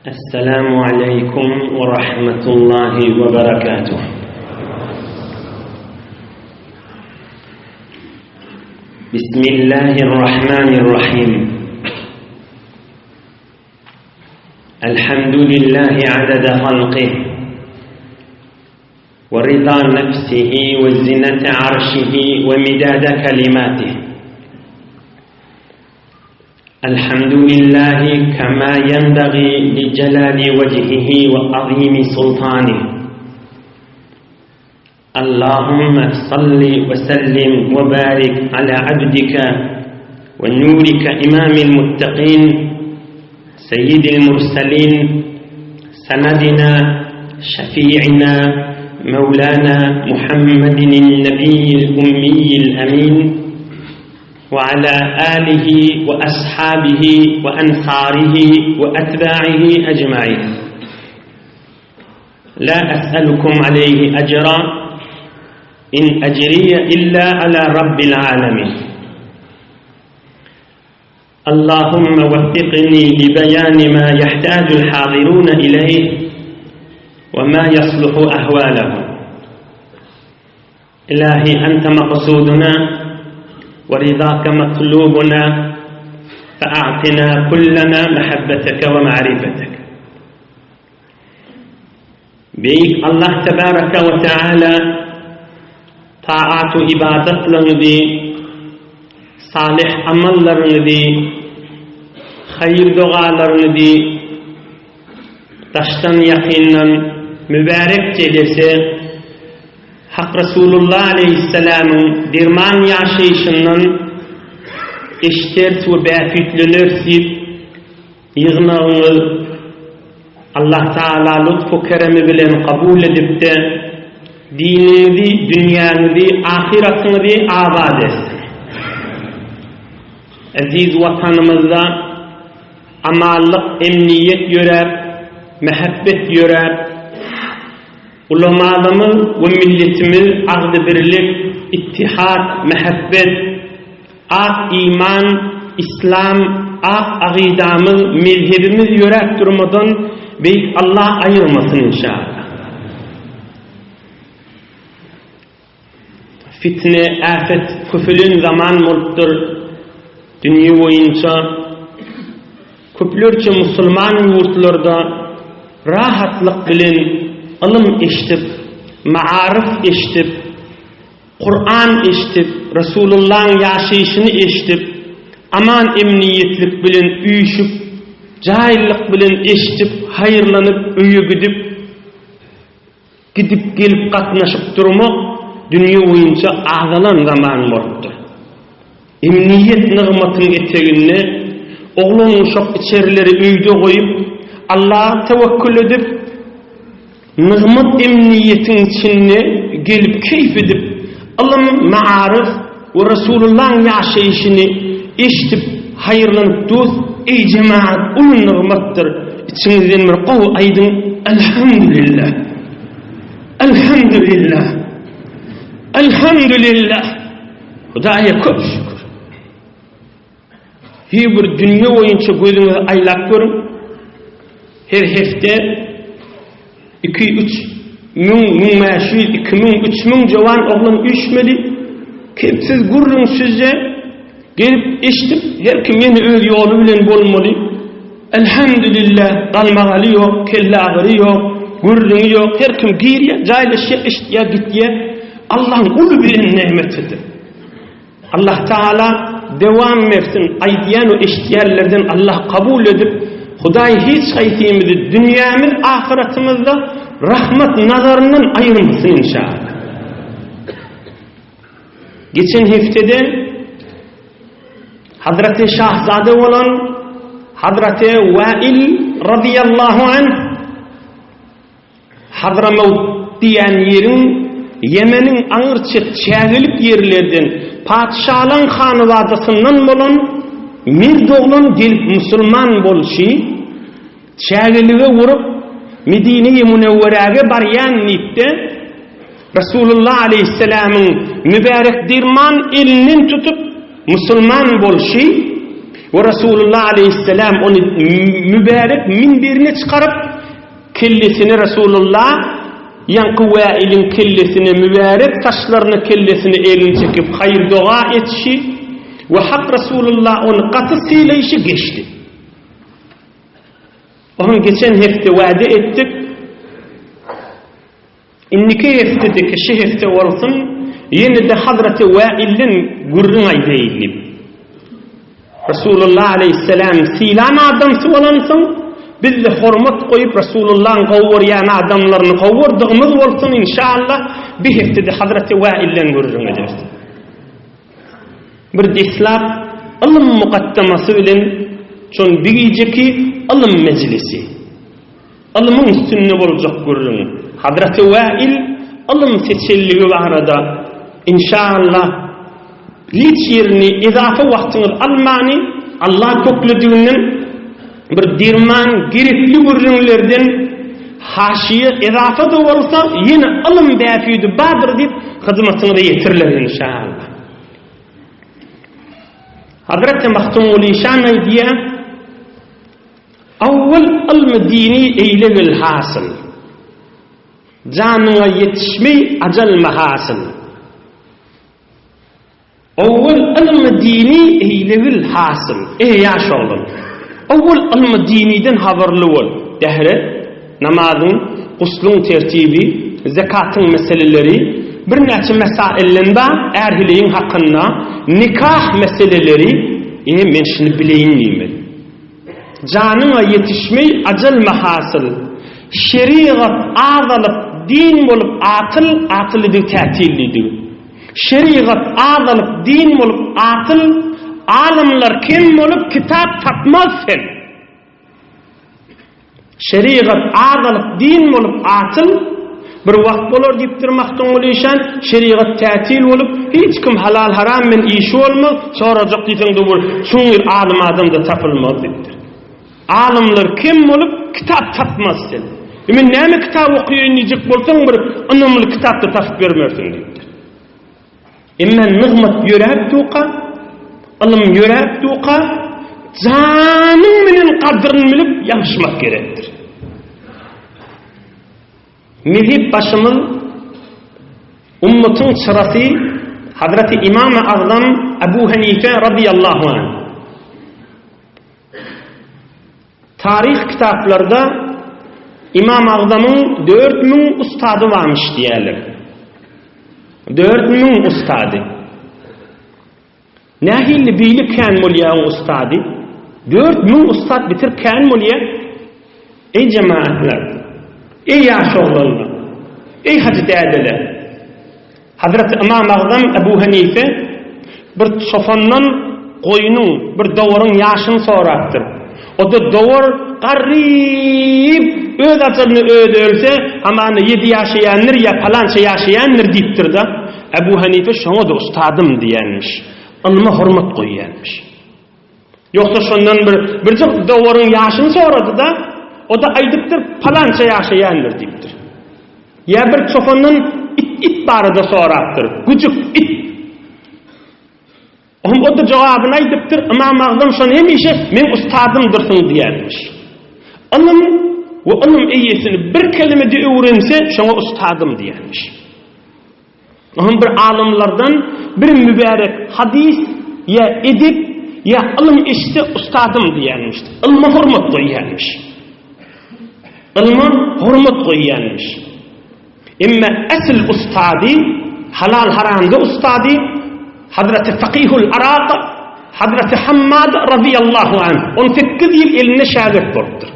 السلام عليكم ورحمة الله وبركاته بسم الله الرحمن الرحيم الحمد لله عدد خلقه ورضا نفسه وزنة عرشه ومداد كلماته الحمد لله كما ينبغي لجلال وجهه وعظيم سلطانه اللهم صل وسلم وبارك على عبدك ونورك إمام المتقين سيد المرسلين سندنا شفيعنا مولانا محمد النبي الأمي الأمين وعلى آله وأصحابه وأنصاره وأتباعه أجمعين لا أسألكم عليه أجرا إن أجري إلا على رب العالمين اللهم وفقني لبيان ما يحتاج الحاضرون إليه وما يصلح أهوالهم إلهي أنت مقصودنا ورضاك مطلوبنا فأعطنا كلنا محبتك ومعرفتك Beýik Allah tebaraka we teala taat-u ybadatlaryňyzy, salyh amallaryňyzy, haýyr-dogalaryňyzy daşdan ýakyndan mübärek jelese Hak Resulullah aleýhissalamyň derman ýaşaýşyndan eşderis we bähbitleneris diýip Ýygnagyňyz Allah Tagala lutfu keremi bilen kabul edipde, diniňizi, dünýäňizi, ahyratyňyzy abat etsin. Eziz Watanymyzda amanlyk, emniýet ýöräp, mähebbet ýöräp, ulamalarymyz we milletimiz agzybirlik, ittihat, mähebbet, Ak iman, islam, ak agydamyz, mezhebimiz ýöräp durmadan Beýik Allah aýyrmasyn inşallah. Fitne, äpet köpelen zaman bolupdyr dünýe boýunça. Köplerçe musulman ýurtlarda rahatlyk bilen ylym eşdip, maaryf eşdip, Kuran eşdip, Resulullahyň ýaşaýşyny eşdip, aman-emniýetlik bilen üýşüp, jaýlyk bilen eşdip, haýyrlanyp öýe gidip, gidip-gelip gatnaşyp durmak dünýe boýunça azalan zaman bolupdyr. Emniýet nygmatyň eteginde oglan-uşak içerileri öýde goýup, Allaha tewekkül edip, Nygmat emniýetiň içinde gelip keýp edip, ylym, maaryf we Resulullahyň ýaşaýşyny eşdip haýyrlanyp dus, eý jemagat uly nygmatdyr, içiňizden bir gowy aýdyň Elhamdülillah! Elhamdülillah! Elhamdülillah! Hudaýa köp şükür! Hiý bir dünýe boýunça gözüňizi aýlap görüň. Her hepde iki, üç müň, 1500, 2000, 3000 jowan oglan üýşmeli. Kemsiz gürrüňsizje gelip eşidip, her kim ýene öz ýoly bilen bolmaly. Elhamdülillah, galmagaly ýok, kelleagyry ýok, gürrüňi ýok. Her kim girýär, jaýlaşýar, eşidýär, gitýär. Allahyň uly bir nemetidir. Allah Tagala dowam bersin aýdýan we eşitýänlerden Allah kabul edip Hudaý hiç haýsymyzy dünýämiz ahyratymyzda rahmat nazaryndan aýyrmasyn inşallah. Geçen heftede Hazreti Şahzade bolan Hazreti Wail radiyallahu anh Hadramewt diýen ýeriň Ýemeniň aňyr çet çägelik ýerlerden patyşalaň hanybadasyndan bolan merd oglan gelip musulman bolşy, çägelige urup Medine-i Münewweräge barýan diýipde, Resulullah aleýhisselamyň mübärek derman elinden tutup musulman bolşy. We Resulullah aleýhisselam ony mübärek minberine çykaryp, kellesini Resulullah ýaňky Wäiliň kellesine mübärek saçlaryna kellesine elini çekip haýyr-doga etişi we Hak Resulullah ony gaty sylaýşy geçdi. Onuň geçen hepde wada etdik. Indiki hepdedeki şu hepde bolsun, ýene-de Hazreti Wäilden gürrüň aýdaýyn diýip. Resulullah aleýhissalam sylan adamsy bolansoň, biz-de hormat goýup Resulullahyň gowy görýän adamlaryny gowy gördügimiz bolsun, inşallah, bir hepdede Hazreti Wäilden gürrüň ederis. Bir deslap ylym mukaddamasy bilen şol bir gijeki ylym mejlisi. Ylmyň üstünde boljak gürrüň. Hazreti Wäil ylym seçenligi barada inşallah hiç ýerini ezafa wagtyňyz almany Allah köklediginden bir derman gerekli gürrüňlerden haşiýe ezafa-da bolsa ýene ylym bähbidi bardyr diýip hyzmatyňyza ýetiriler inşallah. Hazreti Magtymguly şan aýdýar, Awwal ylmy dini eýlegil hasyl. Janyňa ýetişmeý ajal mahasyl. Owwal ylmy dini eýlegil hasyl. Eý ýaş oglan! Owwal ylmy diniden habarly bol. Dähret, namazyň, gusluň tertibi, zekatyň meseleleri, birnäçe mesaillen bar, är-heleýiň hakynda, nikah meseleleri, e, men şuny bileýin diýmeli. Janyňa ýetişmeý ajal mahasyl. Şerigat azalyp, din bolup atyl, atyl idigi tätil diýdigi. Şerigat azalyp, din bolup atyl, alymlar kem bolup, kitap tapmaz sen. Şerigat azalyp, din bolup atyl, bir wagt bolar diýipdir Magtymguly işan, şerigat tätil bolup, hiç kim halal-haram bilen işi bolmaz, sorajak diýseň-de bir çuňňur alym adam-da tapylmaz diýipdir. Alymlar kem bolup, kitap tapmaz sen. E men näme kitap okaýaýyn diýjek bolsaň, bir ynamly kitap-da tapyp bermersiň diýipdir. Emma nygmat ýöräp durka, ylym ýöräp durka, janyň bilen gadryny bilip ýapyşmak gerekdir. Mezhep başymyz ummatyň çyrasy Hazreti Imam-y Agzam Ebu Hanife radiyallahu anh. Taryh kitaplarda Ymam Agzamyň 4000 ustady barmyş diýýärler. 4000 ustady. Nähili beýle kän bolýar oň ustady? 4000 ustat bitir kän bolýar. Eý jemaatlar! Eý ýaş oglanlar! Eý hajy dädeler! Hazreti Ymam Agzam Ebu Henife bir çopandan goýnuň, bir dowaryň ýaşyny sorapdyr. O-da dowar garryp, öz ajalyna özi ölse, hamana ýedi ýaşaýandyr ýa palança ýaşaýandyr diýipdir-de, Ebu Henife şoňa-da ustadym diýenmiş. Ylma hormat goýýanmyş. Ýogsa şondan bir birjik dowaryň ýaşyny sorady-da, o-da aýdypdyr, palança ýaşaýandyr diýipdir. Ýa bir çopandan it it barada sorapdyr. Güjük it. Ohm o-da jogabyny aýdypdyr, Ymam Agzam şony hemişe meň ustadymdyrsyň diýýärmiş. Ylym we ylym eýesini bir kelimede öwrense, şoňa ustadym diýýärmiş. Ohm bir alymlardan bir mübärek hadys ýa edep ýa ylym eşitse ustadym diýýärmiş. Ylma hormat goýýarmyş. Ylma hormat goýýanmyş. Emma esl ustady, halal-haramda ustady Hazreti Fakihul Arak Hazreti Hammad razyýallahu anh 18 ýyl elinde şägirt bolupdyr.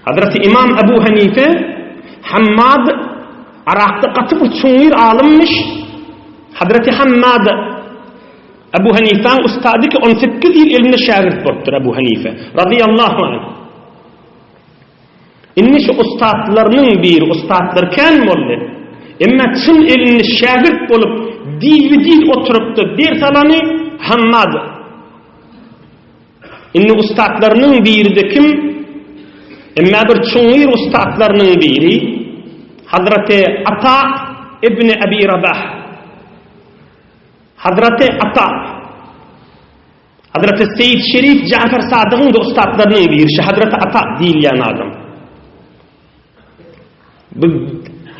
Hazreti Imam Ebu Hanife Hammad Arakda gaty bir çuňňur alymmyş. Hazreti Hammad Ebu Hanifäň ustady ki 18 ýyl elinde şägirt bolupdyr Ebu Hanife razyýallahu anh. Indi şu ussatlarynyň biri, ussatlar kän boldy. Emma çyn elinde şägirt bolup, dizbe-diz oturypdy, ders alany Hammad. Indi ussatlarynyň biri-de kim? Emma bir çuňňur ussatlarynyň biri Hazreti Ata ibn Abi Rabah. Hazreti Ata. Hazreti Seýid Şerif Jafar Sadygyň da ussatlarynyň biri, şu Hazreti Ata diýilýän adam. Bu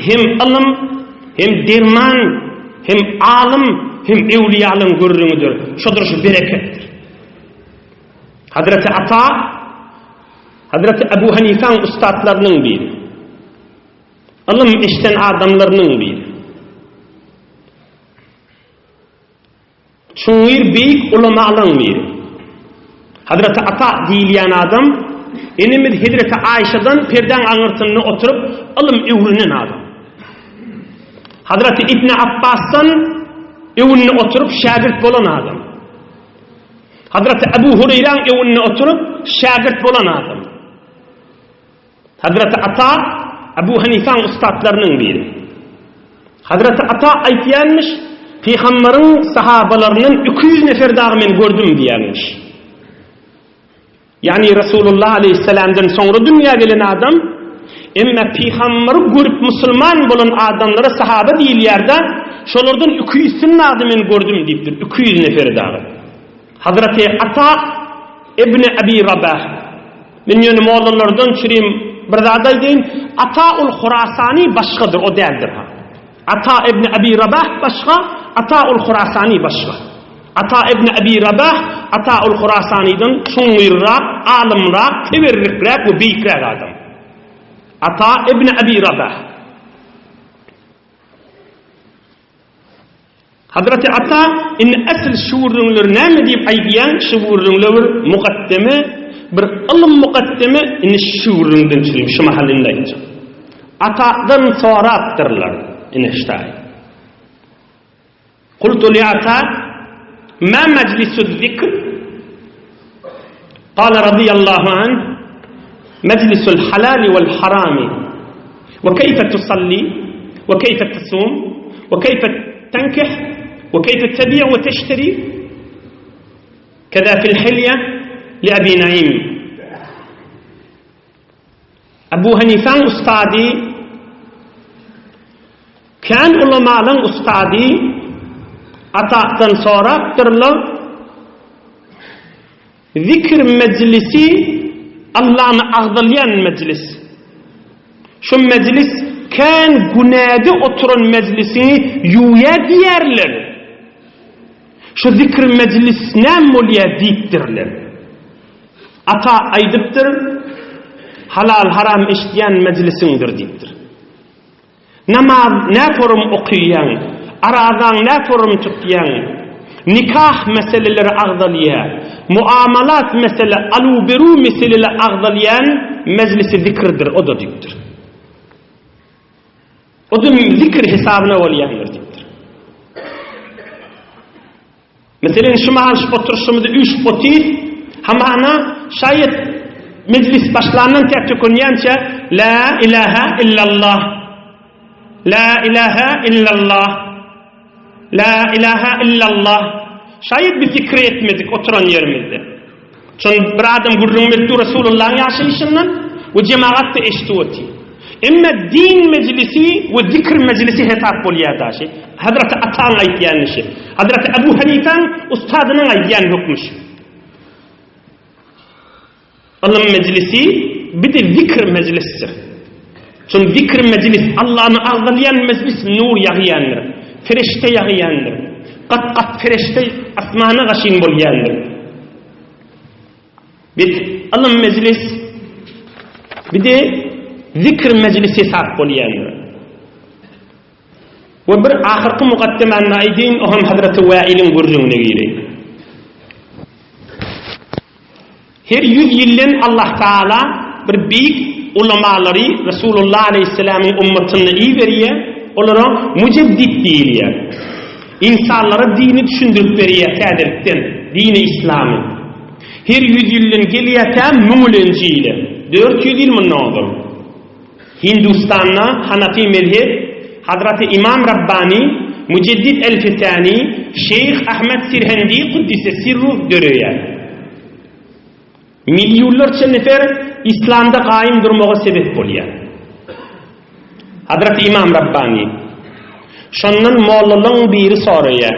hem ylym, hem derman, hem alym, hem ewliýalaryň gürrüňidir. Şodur şu bereketdir. Hazreti Ata Hazreti Ebu Hanifäň ussatlarynyň biri. Ylym eşden adamlarynyň biri. Çuňňur beýik ulamalaň biri. Hazreti Ata diýilýän adam enemiz Hezreti Aýşadan perdäň aňyrsynda oturyp ylym öwrenen adam. Hazreti Ibn Abbasdan öwünde oturyp şägirt bolan adam. Hazreti Ebu Hureýraň öwünde oturyp şägirt bolan adam. Hazreti Ata Ebu Hanifaň ussatlarynyň biri. Hazreti Ata aýtýanmyş, Pygamberiň sahabalaryndan 200 nefer dagy men gördüm diýýänmiş. Ýagny Resulullah aleýhissalamdan soňra dünýä gelen adam, emma pygamberi görüp musulman bolan adamlara sahaba diýilýär-de, şolardan 200-sini dagy men gördüm diýipdir, 200 neferi dagy. Hazreti Ata ibn Abi Rabah. Men ýöne mollalardan çürim bir zat aýdaýyn, Ata ul Hurasani başgadyr, o däldir ha. Ata ibn Abi Rabah başga, Ata ul Hurasani başga. Ata ibn Abi Rabah Ata ul Hurasanidan çuňňurrak, alymrak, teberrikräk we beýikräk adam. Ata ibn Abi Rabah. Hazreti Ata, indi esl şu gürrüňleri näme diýip aýdýaň, şu gürrüňler bir mukaddeme, bir ylym mukaddeme, indi şu gürrüňden çürim, şu mahal indi aýtjak. Atadan sorapdyrlar, ine ştaý. Kultu li Ata, ma mejlisu zikr? Kale radiyallahu anh, mejlisul halali wal harami. Wa keýfe tusalli, wa keýfe tasum, wa keýfe tenkih, wa keýfe tebi' we teşteri. Keza fil hilýe li Abi Naim. Abu Hanifaň ustady, kän ulamalaň ustady Atakdan sorapdyrlar, Zikr mejlisi Allany agzalýan mejlis. Şu mejlis kän günäde oturan mejlisiňi ýuwýa diýerler. Şu zikr mejlis näme bolýa diýipdirler. Ata aýdypdyr, Halal-haram eşidýän mejlisiňdir diýipdir. Namaz näforum okyýaň, arazaň näforum tutýaň, nikah meseleleri agzalýa, muamalat mesele, aluw-beruw meseleli agzalýan mejlisi zikirdir o-da diýipdir. O-da zikir hesabyna bolýandyr diýipdir. Meselem, şu mahal şu oturyşymyzy üýşüp otyrys, hamana şaýat mejlis başlandan tä tökünýänçä La ilaha illallah, La ilaha illallah, La ilaha illallah şaýat biz zikir etmedik oturan ýerimizde. Şony bir adam gürrüň berip dur Resulullahyň ýaşaýşyndan we jemagat-da eşidip otyr. Emma din mejlisi we zikr mejlisi hesap bolýar daşy. Hazreti Ataň aýtýan işi. Hazreti Ebu Hanifaň ustadynyň aýdýan hökmi şu. Ylym mejlisi bir-de zikr mejlisdir. Şol zikr mejlis, Allany agzalýan mejlis nur ýagýandyr. Ferişde ýagýandyr. Gat-gat ferişde asmana gaşyn bolýandyr. Biz ylym mejlis bir-de zikr mejlis hesap bolýandyr. We bir ahyrky mukaddemany aýdaýyn, o hem Hazreti Wäiliň gürrüňine gireýin. Her ýüz ýyldan Allah Taala bir beýik ulamalary Resulullah aleýhissalamyň ummatyna iberýär, olara mujeddit diýilýär. Ynsanlara dini düşündirip berýär täzelikden, dini yslamy. Her ýüz ýyldan gelýär tä müňülenji ýyla, 400 ýyl mundan ozal. Hindustanda Hanafi mezhep Hazraty Imam Rabbani, Mujeddid Elfi-Sani, Şeýh Ahmet Sirhendi Kuddise Sirruh döreýär. Millionlarça nefer Islamda gaýym durmaga sebep bolýar. Hazraty Imam Rabbani. Şondan mollalaryň biri soraýar.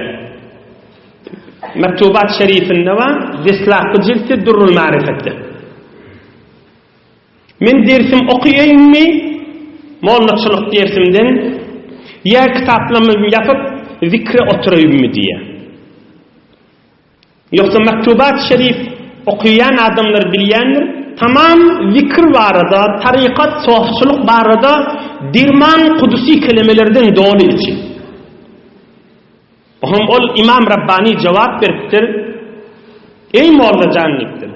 Mektubat Şerifinde bar, deslapky jiltde Durrul Marifetde. Men dersim okaýaýynmy, mollaçylyk dersimden, ýa kitaplarymy ýapyp, zikre oturaýynmy diýýär. Ýogsa Mektubat Şerif okaýan adamlar bilýändir, tamam zikr barada, tarykat, sofçylyk barada derman kudusy kelemelerden doly içi. Oňam ol Imam Rabbani jogap beripdir, Eý molla jan diýipdir.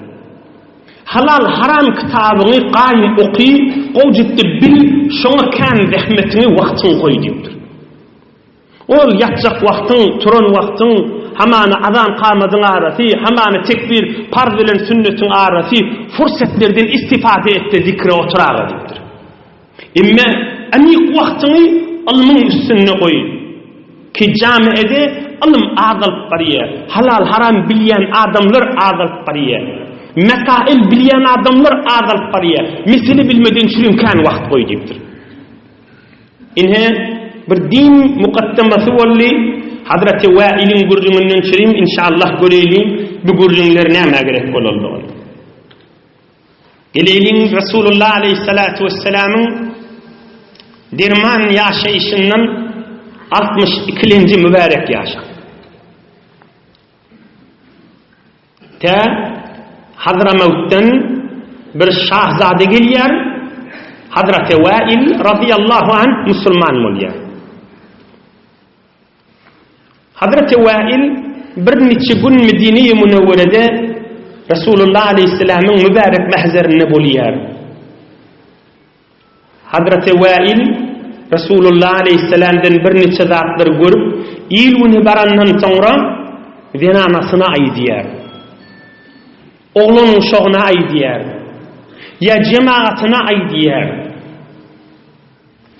Halal haram kitabyňy gaýym oky, gowjytdy bil, şoňa kän zähmetiňi, wagtyňy goý diýipdir. Ol ýatjak wagtyň, turan wagtyň, hamana azan-kamadyň arasy, hamana tekbir, parz bilen sünnetiň arasy, fursatlerden istifade et-de zikre oturaga diýipdir. Emme anyk wagtyňy ylmyň üstünde goý. Ki jamiede ylym azalyp barýar, halal-haram bilýän adamlar azalyp barýar. Mesail bilýän adamlar azalyp barýar. Mesele bilmeden çürim kän wagt goý diýipdir. Ine, bir din mukaddemasy boldy. Hazreti Wailiň gürrüňinden çürim inşallah göreýliň bu gürrüňler nämä gerek bolandygyny. Geleýliň Resulullah aleýhissalatu wessalamyň derman ýaşaýşyndan 62-lenji mübärek ýaşa. Tä Hazramewtden bir şahzade gelýär, Hazreti Wail razyýallahu anh musulman bolýar. Hazreti Wail bir niçe gün Medine-i Münewwerede Resulullah aleýhissalamyň mübärek mähzerinde bolýar. Hazreti Wail Resulullah aleýhissalamdan bir niçe zatlar görüp, il-güne barandan soňra zenanasyna aýdýar. Oglan-uşagyna aýdýar. Ýa jemagatyna aýdýar.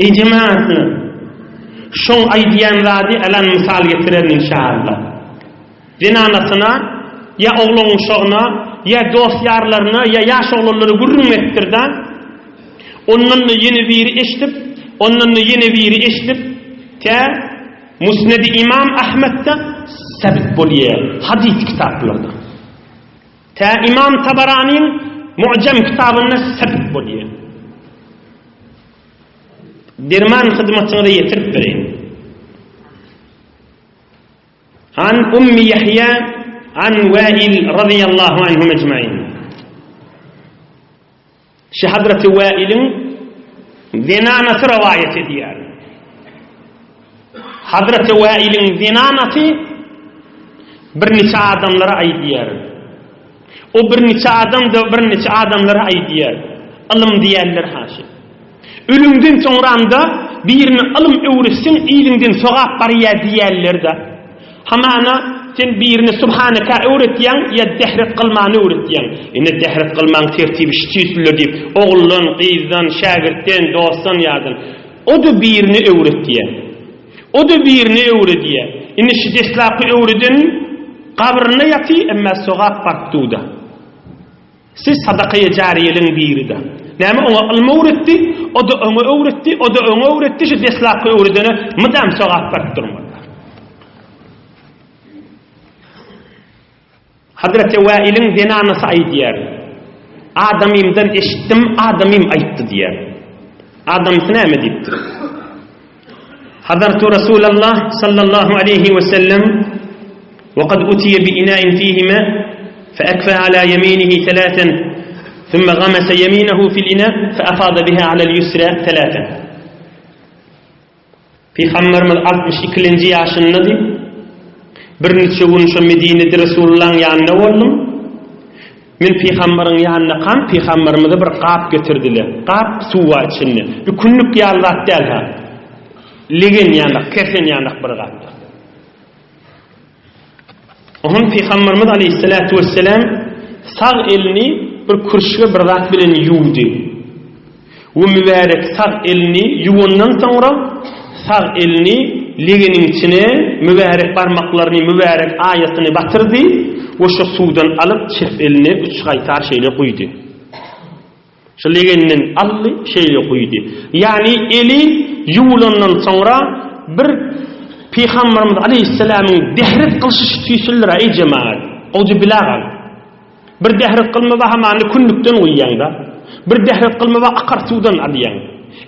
Eý jemagatlar! Şoň aýdýan zady alan mysal getirerin inşaallah. Zenanasyna, ýa oglan-uşagyna, ýa dost-ýarlaryna, ýa ýaş oglanlara gürrüň beripdir-da. Ondan-da ýene biri eşidip, ondan-da ýene biri eşidip, tä Musnedi Imam Ahmetde sebit bolýar, hadys kitaplarda. Tä Imam Tabaranyň Mu'jem kitabynda sebit bolýar. Derman hyzmatyňyza ýetirip bereýin. An Ummi Ýahýa an Wail radiyallahu anhum ecmaîn. Şu Hazreti Wailiň zenanasy rowaýat edýär. Hazreti Wailiň zenanasy bir niçe adamlara aýdýar. O bir niçe adam-da bir niçe adamlara aýdýar. Ylym diýerler haşy. Ölüňden soňram-da birine ylym öwretseň iliňden sogap barýar diýerler-de. Hamana sen birine Subhaneka öwretýäň ýa dehret kylmany öwretýäň. Ine dehret kylmaň tertibi şu tüýslidir diýip, oguldan, gyzdan, şägirtden, dostdan, ýardan. O-da birine öwretýär. O-da birine öwredýär. Indi şu deslapky öwreden gabrynda ýaty, emma sogap baryp dur-da. Siz sadakaýy jariýeliň biri-de. Näme oňa ylmy öwretdi, o-da oňa öwretdi, o-da oňa öwretdi, şu deslapky öwredene mydam sogap baryp durmaly. Hazreti Wailiň zenanasy aýdýar, Adamymdan eşitdim, adamym aýtdy diýýär. Adamsy näme diýipdir? Hadartu Rasulallah sallallahu aleýhi we sellem we kad utiye bi ina'in fihi ma fe ekfe ala yeminihi thalathan thumma gamasa yeminahu fil ina fe afada biha ala al-yusra thalathan. Pygamberimiz 62-nji ýaşyndady. Bir niçe gün şo Medinede Resulullahyň ýanynda boldum. Men pygamberiň ýanyndakam pygamberimize bir gap getirdiler. Gap suw bar içinde. Ükünlik ýaly zat däl ha. Legen ýanak, kesen ýanak bir gapda. Oňa pygamberimiz aleyhissalatu vesselam sag elini bir kürşge bir zat bilen ýuwdy. We mübärek sag elini ýuwandan soňra sag elini legeniň içine mübärek barmaklaryny, mübärek aýasyny batyrdy we şo suwdan alyp çep eline üç gaýtar şeýle guýdy. Şo legenden aldy, şeýle guýdy. Ýagny eli ýuwulandan soňra bir. Pygamberimiz aleýhissalamyň dehret kylyşy şu tüýsüldir-ä, eý jemagat! Gowja bilägaň. Bir dehret kylma bahamany kündükden guýýaň-da. Bir dehret kylma ba akar suwdan alýaň.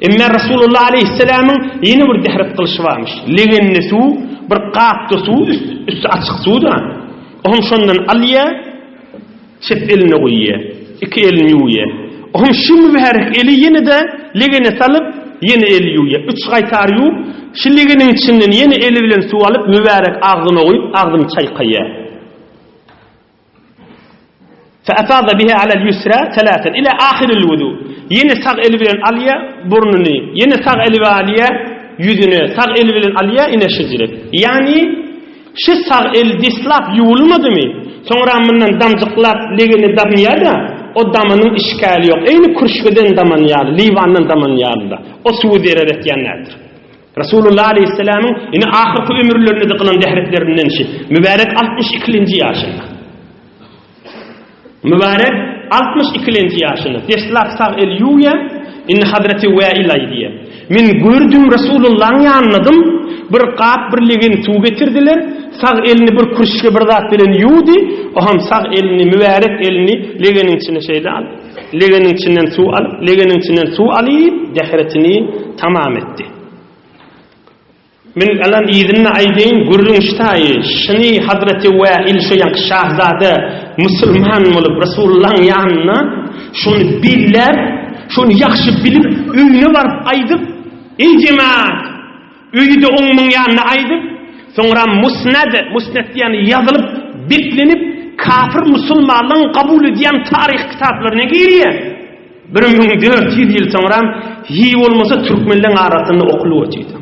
Emma Resulullah aleýhissalamyň ýene bir dehret kylyşy barmyş. Legende suw, bir gapda suw, üsti açyk suw-da. Ohm şondan alýa, çep eline guýýa. Iki elini ýuwýa. Ohm şu mübärek eli ýene-de legene salyp, ýene eli ýuwýa. Üç gaýtar ýuwup, şu legeniň içinden ýene eli bilen suw alyp, mübärek agzyna guýup, agzyny çaýkaýa. Feafada biha alel ýusra selasen ila ahiril wudu. Ýene sag eli bilen alýa burnuny, ýene sag eli bilen alýa ýüzüni, sag eli bilen alýa ine şejirek. Ýagny şu sag el deslap ýuwulmadymy, soňra mundan damjyklap legene damýa-da, o damanyň işgäli ýok. Eýni kürşgeden daman ýaly, liwandan daman ýaly-da. O suwy zerer etýän däldir. Resulullah aleýhissalamyň ine ahyrky ömürlerinde-de kylan dähretlerinden şi. Mübärek 62-nji ýaşynda. Mübärek 62-nji ýaşynda. Deslap sag el ýuwýar. Indi Hazreti Wäil aýdýar. Men gördüm Resulullahyň ýanyndadym. Bir gap bir legen suw getirdiler. Sag elini bir kürşge bir zat bilen ýuwdy. O hem sag elini, mübärek elini legeniň içine şeýle alyp, Legeniň içinden suw alyp, legeniň içinden suw alyp, dähretini tamam etdi. Men alan yzyny aýdaýyn, gürrüň ştaýy, şyny Hazreti Wäil şo ýaňky şahzada musulman bolup Resulullahyň ýanyna şony belläp, şony ýagşy bilip, öýüne baryp aýdyp, Eý jemaat! Öýi-de oň muň ýanynda aýdyp, soňra Musnad, Musnad diýýän ýazylyp, beklenip, kafir musulmanlaryň kabul edýän taryh kitaplaryna girýär. 1400 ýyl soňram hiý bolmasa türkmenleň arasynda okulyp otyrdy.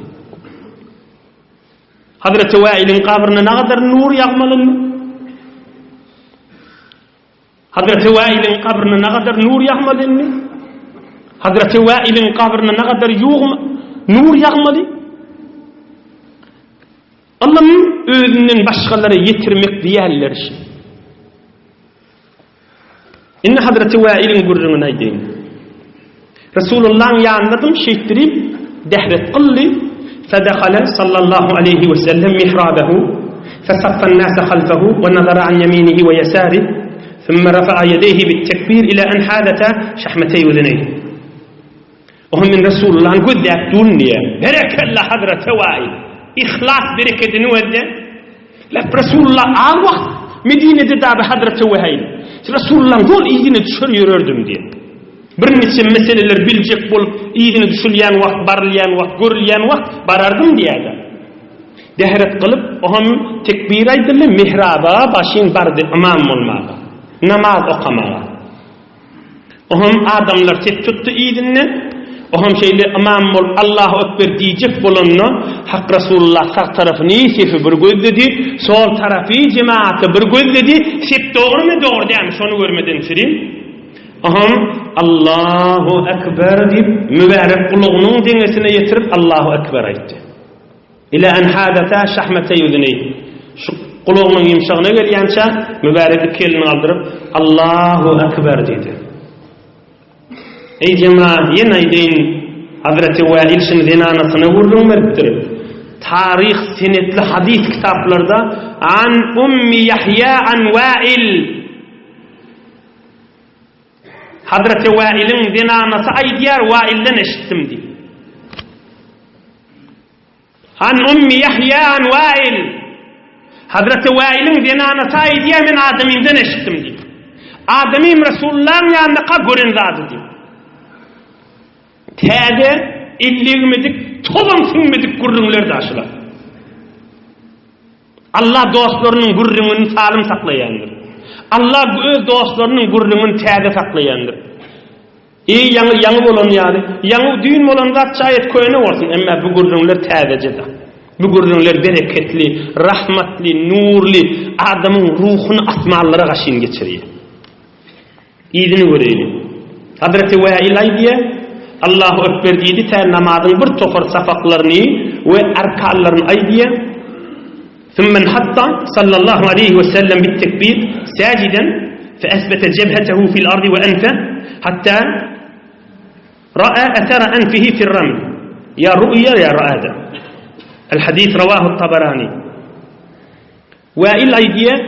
Hazreti Wäiliň gabryna nagadar nur ýagmaly indi? Hazreti Wäiliň gabryna nagadar nur ýagmaly indi? Hazreti Wäiliň gabryna nagadar ýugma nur ýagmaly? Ylym özünden başgalara ýetirmek diýerler şi. Indi Hazreti Wäiliň gürrüňini aýdaýyn. Resulullahyň ýanyndadym şeýtdirip dehret kyldy, Fedehale sallallahu aleýhi we sellem mihrabehu, fesaffan nase halfehu we nazara an ýeminihi we ýesarih, sümme rafa'a ýedeýhi bit-tekbir ila en hazata şahmeteý uzuneýh. Oha men Resulullahny gözläp durun diýýär. Berekella Hazreti Wail. Yhlas berekedini gözle. Lap Resulullah az wagt Medinede daby Hazreti Wail. Resulullahň doly yzyna düşer ýörerdim diýýär. Birniçe meseleler biljek bolup yzyna düşülýän wagt, barylýan wagt, görülýän wagt barardym diýýär-de. Dehret kylyp, oňam tekbir aýdyldy, mihraba başyn bardy ymam bolmaga, namaz okamaga. Oňam adamlar ses tutdy yzyndan. Oňam şeýle ymam bolup Allahu Ekber diýjek bolanda Hak Rasulullah sag tarapyny sefi bir gözledi, sol tarapy jemaaty bir gözledi, sep dogrymy dogry dälmi şony görmeden çürim. Oňam Allahu Ekber diýip mübärek gulagynyň deňesine ýetirip Allahu Ekber aýtdy. Ila en hadata şahmeteý uzuneý. Şu gulagynyň ýumşagyna gelýänçä, mübärek iki elini galdyryp, Allahu Ekber diýdi. Eý jemaat, ýene aýdaýyn, Hazreti Wäil şuny zenanasyna gürrüň beripdir. Taryh senetli hadys kitaplarda An Ummi Ýahýa an Wäil Hazreti Wäiliň zenanasy aýdýar, Wäilden eşitdim diýip. An Ummi Ýahýa an Wail. Hazreti Wailiň zenanasy aýdýar, men adamymdan eşitdim diýip. Adamym Resulullahyň ýanyndaka gören zady diýip. Täze el degmedik, tozan siňmedik gürrüňler daşylar. Allah dostlarynyň gürrüňini salym saklaýandyr. Allah öz dostlarynyň gürrüňini täze saklaýandyr. Eý ýaňy ýaňy bolan ýaly, ýaňy düýn bolan zat şaýat köne bolsun, emma bu gürrüňler täzejede. Bu gürrüňler bereketli, rahmatly, nurly, adamyň ruhuny asmanlara gaşyn geçirýär. Yzyny göreýli. Hazreti Wäil aýdýar, Allahu Ekber diýdi, tä namazyň bir topar sapaklaryny we arkanlaryny aýdýar. Summen hatta sallallahu aleýhi we sellem bit tekbir sajiden fe esbete jebhetehu fil ardi we enfe hatta ra'a athara anfihi fir raml. Ya ru'ya ya ra'ada. El hadis rawahu Tabarani. Wäil aýdýar,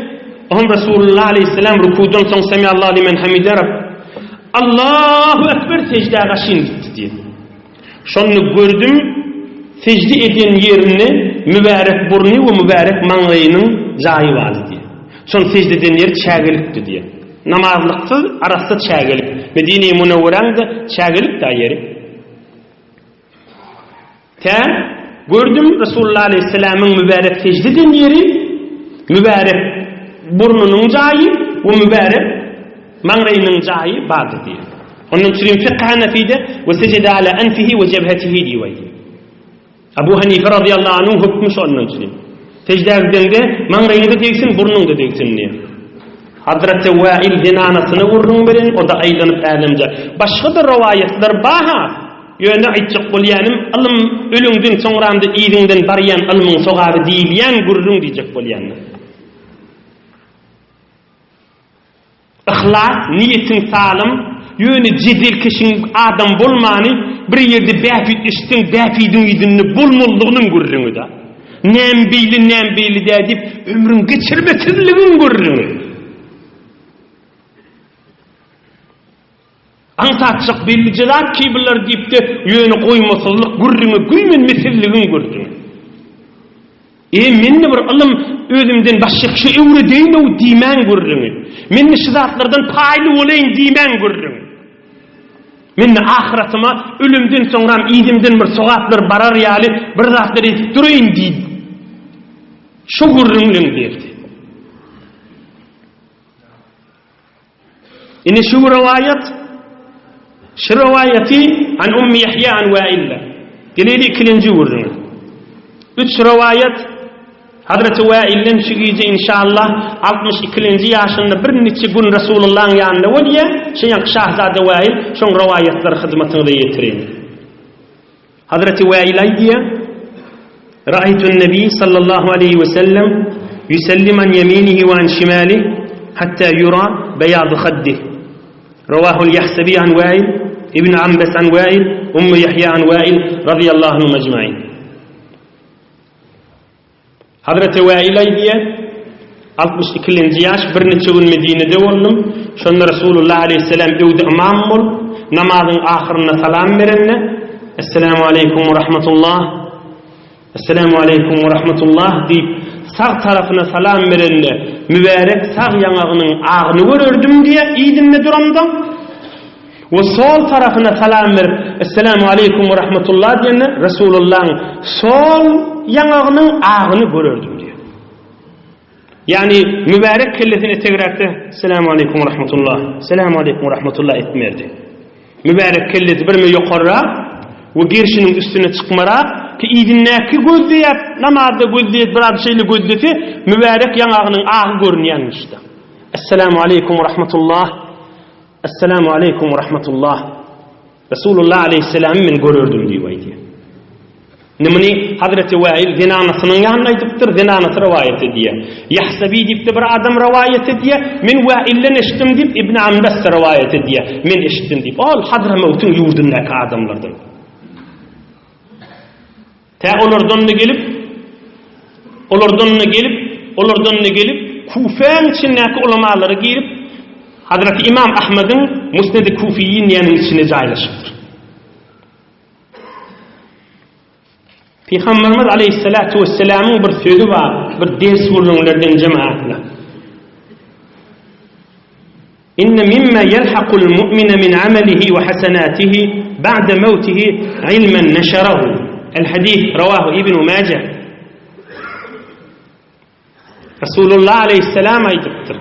Oňa Resulullah aleýhissalam rukudan soň Semiallahu limen hamide Rab Allahu ekber sejdä gaşyn gitdi diýdi. Şonda gördüm, sejde eden ýerinde mübärek burny we mübärek maňlaýynyň jaýy bardy diýdi. Şol sejde eden ýeri çägelikdi diýdi. Namazlyksyz arassa çägelik. Medine-i Munewweräň-de çägelik-dä ýeri. Tä, gördüm, Resulullah aleýhissalamyň mübärek sejde eden ýeri, mübärek burnunyň jaýy we mübärek maňlaýynyň jaýy bardyr diýýär. Ondan çürim fykh Hanefide we sejede ala enfihi we jebhetihi diýip aýdýar. Abu Hanife radiyallahu anhuň hökmi şondan çürim. Sejdä gideňde maňlaýyňda degsin, burnuňda degsin diýýär. Hazreti Wail zenanasyna gürrüň beren, o-da aýlanyp älemde. Başga-da rowaýatlar bar-ha. Ýöne aýtjak bolýanym, ylym ölüňden soňramda yzyňdan barýan ylmyň sogaby diýilýän gürrüň diýjek bolýandyr. Yhlas, niýetiň salym, ýöne jedelkeşiň adam bolmany, bir ýerde bähbit eşitseň bähbidiň yzynda bolmalydygynyň gürrüňi-da. Näme beýle, näme beýle däl diýip ömrüň geçirmesizligiň gürrüňi. Aňsatjak bellije zat ki bular diýip-de, ýöne goýmasyzlyk gürrüňe güýmenmesizligiň gürrüňi. E, men-de bir ylym özümden başga kişä öwredeýin-ow diýmän gürrüňi. Men-de şu zatlardan paýly bolaýyn diýmän gürrüňi. Men-de ahyratyma ölümden soňram yzymdan bir sogaplar barar ýaly bir zatlar edip duraýyn diýip, şo gürrüňleň derdi. Ine şu rowaýat, şu rowaýaty an Ummi Ýahýa an Wailde. Geleli ikilenji gürrüňe. Üç rowaýat Hazreti Wailden şu gije inşallah 62-nji ýaşynda bir niçe gün Resulullahyň ýanynda bolýar. Şu ýanky şahzada Wail şoň rowaýatlary hyzmatyňyza ýetirin. Hazreti Wäil aýdýar, Ra'aytun-nebi sallallahu aleýhi we sellem ýusellim an ýeminihi we an şimalih hatta ýura beýadu haddih. Rawahul Ýahsebi an Wäil, Ibn Ambes an Wäil, Ummu Ýahýa an Wäil radiyallahu anhum ecmaîn. Hazreti Wäil aýdýar, 62-nji ýaş, birniçe gün Medinede boldum. Şonda Resulullah aleýhissalam öwde ymam bolup, namazyň ahyrynda salam berende, Esselamu aleýkum we rahmetullah, Esselamu aleýkum we rahmetullah diýip, sag tarapyna salam berende, mübärek sag ýaňagynyň agyny görerdim diýýär, yzynda duramda. We sol tarapyna salam berip, Esselamu aleýkum we rahmetullah diýende, Resulullahyň sol ýaňagynyň agyny görerdim diýýär. Ýagny mübärek kellesini etegräkde Esselamu aleýkum we rahmetullah, Esselamu aleýkum we rahmetullah etmerdi. Mübärek kellesi birme ýokarrak we gerşiniň üstüne çykmarak ki yzyndaky gözleýär, namazda gözleýär, biraz şeýle gözlese, mübärek ýaňagynyň agy görünýänmişdi. Esselamu aleýkum we rahmetullah. Esselamu aleýkum we rahmetullah. Resulullah aleýhissalamy men görerdim diýip aýdýar. Indi muny Hazreti Wäil zenanasynyň ýanynda aýdypdyr, zenanasy rowaýat edýär. Ýahsabi diýip-de bir adam rowaýat edýär, men Wäilden eşitdim diýip Ibn Ambas rowaýat edýär, men eşitdim diýip. Ol Hadramewtiň ýurdundaky adamlardan. Tä olardan-da gelip, olardan-da gelip, olardan-da gelip, Kufäň içindäki ulamalara girip, Hazreti Imam Ahmediň Musnedi Kufiýin diýeniň içine jaýlaşypdyr. Pygamberimiz aleyhissalatu vesselamyň bir sözi bar, bir ders gürrüňlerden jemaatla. Inne mimma ýelhakul mu'mine min amelihi we hasenatihi ba'de mewtihi ilmen neşerehu. El hadis rawahu Ibnu Maje. Resulullah aleyhisselam aýdypdyr.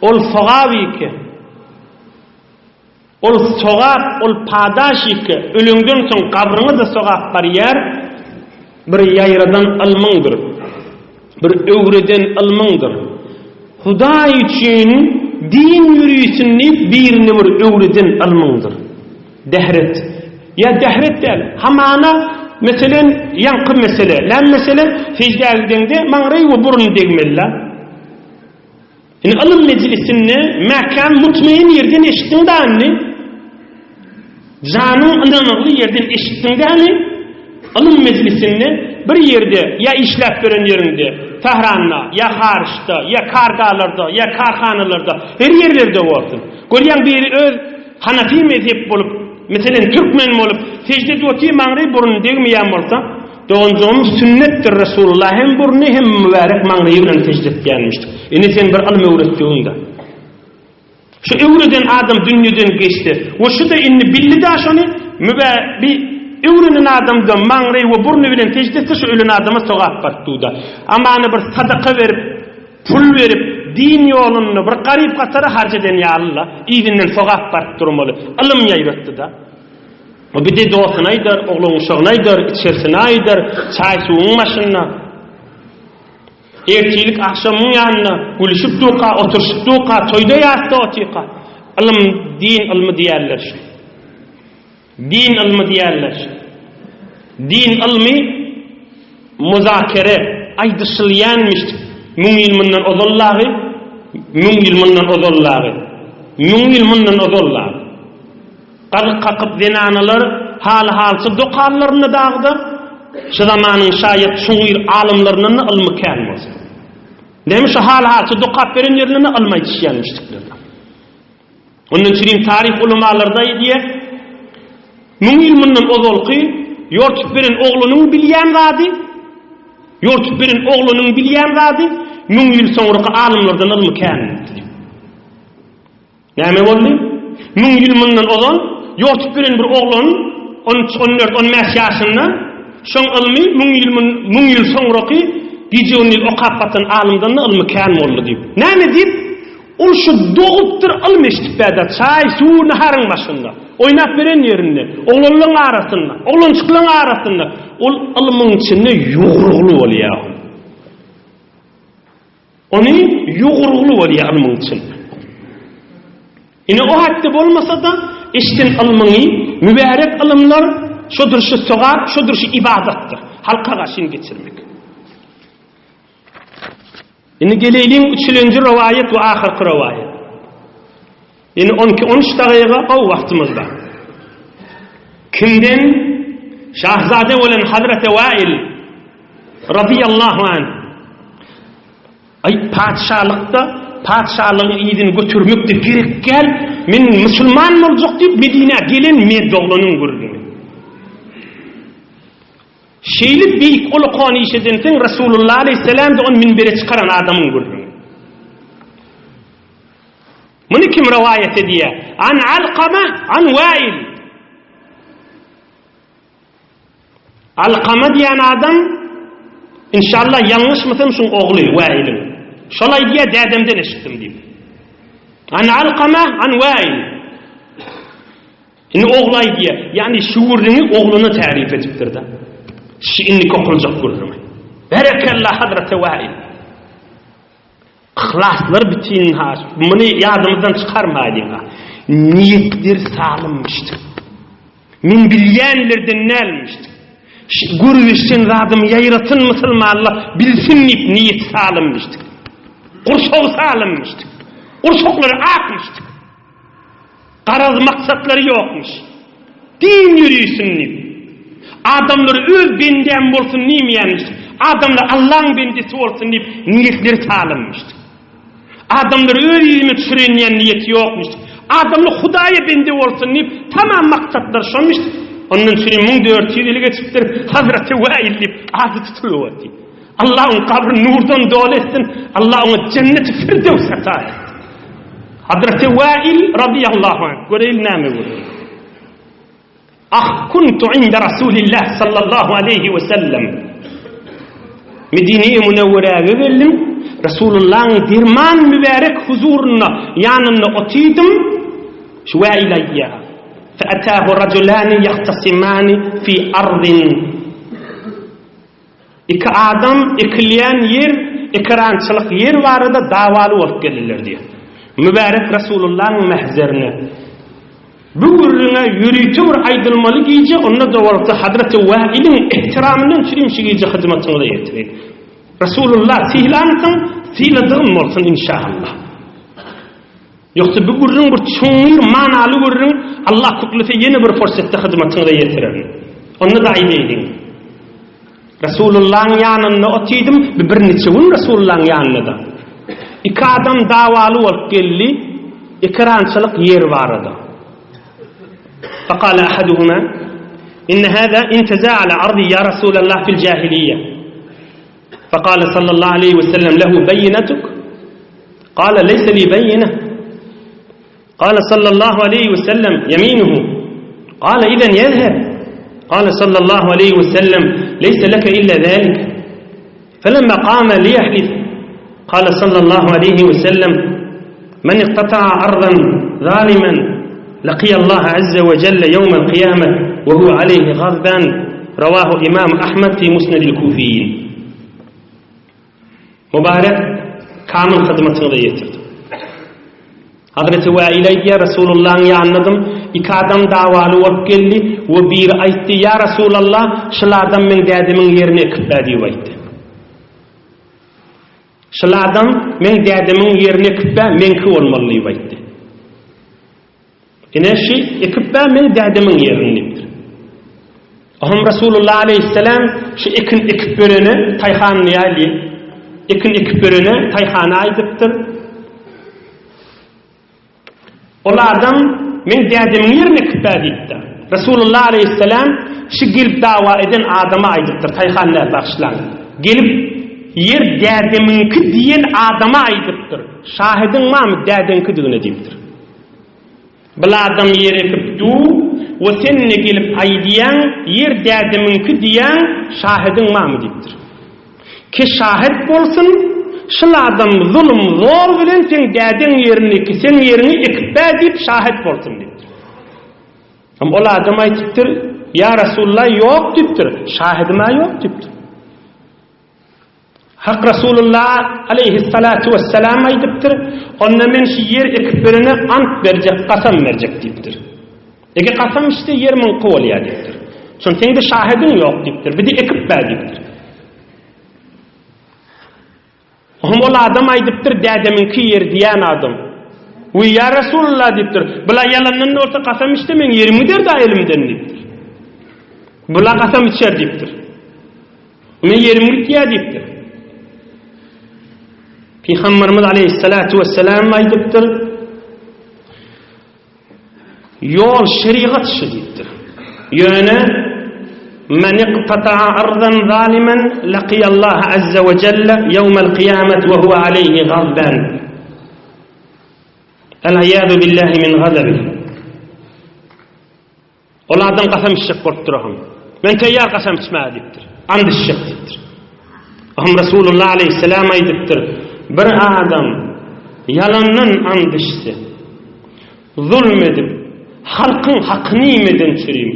Ol sogap ike. Ol sogap, ol padaş ike, ölüňden soň gabryňa-da sogap barýar, bir ýaýradan ylmyňdyr, bir öwreden ylmyňdyr. Hudaý üçin din ýörisin diýip birini bir öwreden ylmyňdyr. Dähret. Ýa dähret däl, hamana, meselen, ýaňky mesele, näme mesele? Seždä gideňde maňraý we burun degmeli-la. Indi ylym mejlisinde mäkäm mutmain ýerden eşitdiň dämi? Janyň ynanygly ýerden eşitdiň dämi? Ylym mejlisinde bir ýerde ýa işläp beren ýeriňde, Tähranda, ýa haryçda, ýa kargalarda, ýa karhanalarda, her ýerlerde bolsun. Görýäň biri öz Hanafi mezhep bolup, meselem türkmen bolup, sežde edip otyr maňraý burny degmeýän bolsa, doganjygym sünnetdir Resulullah hem burny hem mübärek maňraýy bilen sežde etýänmişdik. Indi sen bir ylym öwretdigiňde. Şu öwreden adam dünýeden geçse we şu-da indi bildi-dä şony, mübä bi öwrenen adam-da maňraýy we burny bilen sežde etse şu ölen adama sogap baryp dur-da. Amana bir sadaka berip, pul berip, din ýolunda bir garyp-gasara harç eden ýaly-la, yzyndan sogap baryp durmaly. Ylym ýaýratdy-da. O bir-de dostuna aýdar, oglan-uşagyna aýdar, içerisine aýdar, çaý-suwuň başynda. Ertirlik agşamyň ýanynda gülüşip durka, oturyşyp durka, toýda ýasda otyrka. Ylym, din ylmy diýerler şu. Din ylmy diýerler şu. Din ylmy muzakere, aýdyşylýanmyş. Müň ýyl mundan ozal dagy, müň ýyl mundan ozal dagy, müň ýyl mundan ozal dagy. Gazyk kakyp zenanalar haly-halça dokanlarynda dagda, şu zamanyň şaýat çuňňur alymlaryndan-da ylmy kän bolsa. Näme şu haly-halça dokap beren ýerlerinde ylym aýdyşýanmyşdyklar. Ondan çürim taryh ulamalarda aýdýar, Müň ýyl mundan ozalky ýortup beren oglanyň bilýän zady, ýortup beren oglanyň bilýän zady, müň ýyl soňraky alymlardan ylmy kän diýip. Näme boldy? Müň ýyl mundan ozal ýortup gelen bir oglan, on üç, on dört, on bäş ýaşynda, şoň ylmy müň ýyl müň ýyl soňraky gije-gündiz okap batan alymdan-da ylmy kän boldy diýip. Näme diýip? Ol şu dogupdyr, ylym eşidip bärde, çaý, suw, naharyň başynda, oýnap beren ýerinde, oglanlaryň arasynda, oglanjyklaryň arasynda, ol ylmyň içinde ýugrugly bolýar. Ony ýugurgly bolýar ylmyň içinde. Ine o hatda bolmasa-da eşden ylmyňy, mübärek ylymlar şodur şu sogap, şodur şu ybadatdyr. Halka garşyn geçirmek. Indi geleýliň üçülenji rowaýat we ahyrky rowaýat. Indi on iki, on üç dagyga gowy wagtymyz bar. Kimden? Şahzade bolan Hazreti Wail razyýallahu anh. Aý, patyşalykda patyşalygyň yzyny götermek-de gerek däl, men musulman boljak diýip Medinä gelen merd oglanyň gürrüňi. Şeýle beýik ulakan iş edensoň Resulullah aleýhissalam-da ony minbere çykaran adamyň gürrüňi. Muny kim rowaýat edýär? An Alkama, an Wail. Alkama diýen adam inşallah ýalňyşmasam şuň ogly Wailiň. Şol aýdýar dädemden eşitdim diýip. An Alkama, an Wail. Indi ogly aýdýar, ýagny şu gürrüňi ogluna tärife edipdir-de. Şu indiki okuljak gürrüňi. Berekella Hazreti Wail. Yhlaslar bitin ha, muny ýadymyzdan çykarmaýlyň ha. Niýetleri salymmyşdyk. Men bilýänlerden dälmişdik. Görüp eşden zadymy ýaýratyn musulmanlar bilsin diýip niýet salymmyşdyk. Gursagy salymmyşdyk. Gursaklary akmyşdyk. Garaz maksatlary ýokmuş. Din ýörisin diýip. Adamlar öz bendäm bolsun diýmeýänmiş. Adamlar Allaň bendesi bolsun diýip niýetleri salymmyş. Adamlar öz ýüzüme düşüreýin diýen niýeti ýokmuş. Adamlar Hudaýa bende bolsun diýip tamam maksatlary şonmuş. Ondan çüri 1400 ýyl geçipdir. Hazreti Wail diýip ady tutulyp otyr. Allah oň gabryny nurdan doly etsin. Allah oňa jenneti firdöws ata etsin. Hazreti Wail radiyallahu anh göreýin näme görýär. Ah kuntu inda Rasulillah sallallahu aleyhi ve sellem. Medine-i Münevvere'ye geldim. Resulullah'ın dirman mübarek huzurunda yanında oturdum. Şu Wail aýdýar. Fe'atahu raculani yahtasimani fi ardin Iki adam ekilýän ýer, ekerançylyk ýer barada dawaly bolup geldiler diýýär. Mübärek Resulullahyň mähzerine. Bu gürrüňe ýörite bir aýdylmaly gije, onda-da bolsa Hazreti Wailiň ehtiramyndan çürim şu gije hyzmatyňyza ýetireýin. Resulullah sylansyň, syladygym bolsun inşaallah. Ýogsa bu gürrüň bir çuňňur manaly gürrüň, Allah köklese ýene bir pursatda hyzmatyňyza ýetirerin. Onda-da aýdaýlyň. Resulullahyň ýanynda otydym, bir birniçe gün Resulullahyň ýanynda-da. Iki adam dawaly bolup geldi, ekerançylyk ýer barada. Fekale ahaduhuma, Inne hâzâ intezâ ala ardi ýa Resulallah fil jahiliýe. Fekale sallallahu aleýhi we sellem lehu beýinetuk? Kale leýse li beýine. Kale sallallahu aleýhi we sellem ýeminuhu. Kale izen ýezheb. Kale sallallahu aleýhi we sellem leýse leke illa zâlik. Felemma kame liýehlif. Kale sallallahu aleýhi we sellem Men iktata'a ardan zalimen laqiyallaha azze we celle ýewmel kyýamet we huwe aleýhi gazban. Rawahu Imam Ahmed fi Musnedil Kufiýin. Mübarek kamyl hyzmatyňyza ýetirdim. Hazreti Wail aýdýar, Resulullahyň ýanyndadym, iki adam dawaly bolup geldi we biri aýtdy, Ýa Resulallah, şul adam meň dädemiň ýerini ekip-ä diýip aýtdy. Şul adam meň dädemiň ýerini ekip-ä, meňki bolmaly diýip aýtdy. Ine şi ekip-ä meň dädemiň ýerini diýipdir. Oňam Resulullah aleýhissalam şu ekin ekip berene Taýhan diýýärdi. Ekin ekip berene Taýhana aýdypdyr. Ol adam meň dädemiň ýerini ekip-ä diýipdir. Resulullah aleýhissalam şu gelip dawa eden adama aýdypdyr, Taýhan däl, bagyşlaň. Gelip ýer dädemiňki diýen adama aýdypdyr. Şahidiň barmy dädeňkidigine diýipdir. Bil adam ýer ekip dur we sen ine gelip aýdýaň ýer dädemiňki diýýäň şahidiň barmy diýipdir. Ki şahit bolsun şul adam zulum zor bilen seň dädeň ýerini ki seň ýeriňi ekipbä diýip şahit bolsun diýipdir. Hem ol adam aýtypdyr ýa Rasulullah ýok diýipdir şahidimä ýok diýipdir. Hak Resulullah aleýhissalatu wessalam aýdypdyr, Onda men şu ýer ekip berene ant berjek, kasam berjek diýipdir. Ege kasam içse ýer muňky bolýar diýipdir. Şon seňde şahidiň ýok diýipdir. Bir-de ekip ber diýipdir. Ohm ol adam aýdypdyr, dädemiňki ýer diýen adam. We ýa Resulullah diýipdir. Bula ýalandan bolsa kasam içse meň ýerim gider-da elimden diýipdir. Bula kasam içer diýipdir. Men ýerim gitýär diýipdir. Pygamberimiz aleyhissalatu vesselam aýdypdyr. Ýol şerigat şu diýipdir. Ýöne Men iqtata'a ardan zalimen laqiyallaha azza we jelle ýewmel kyýamet we huwe aleyhi gazban. El-iýadu billahi min gazabi. Ol adam kasam içjek bolup duraham. Men teýýar kasam içmäge diýipdir. And içjek diýipdir. Aham Resulullah aleyhisselam aýdypdyr. Bir adam ýalandan and içse, zulm edip, halkyň hakyny iýmeden çürim,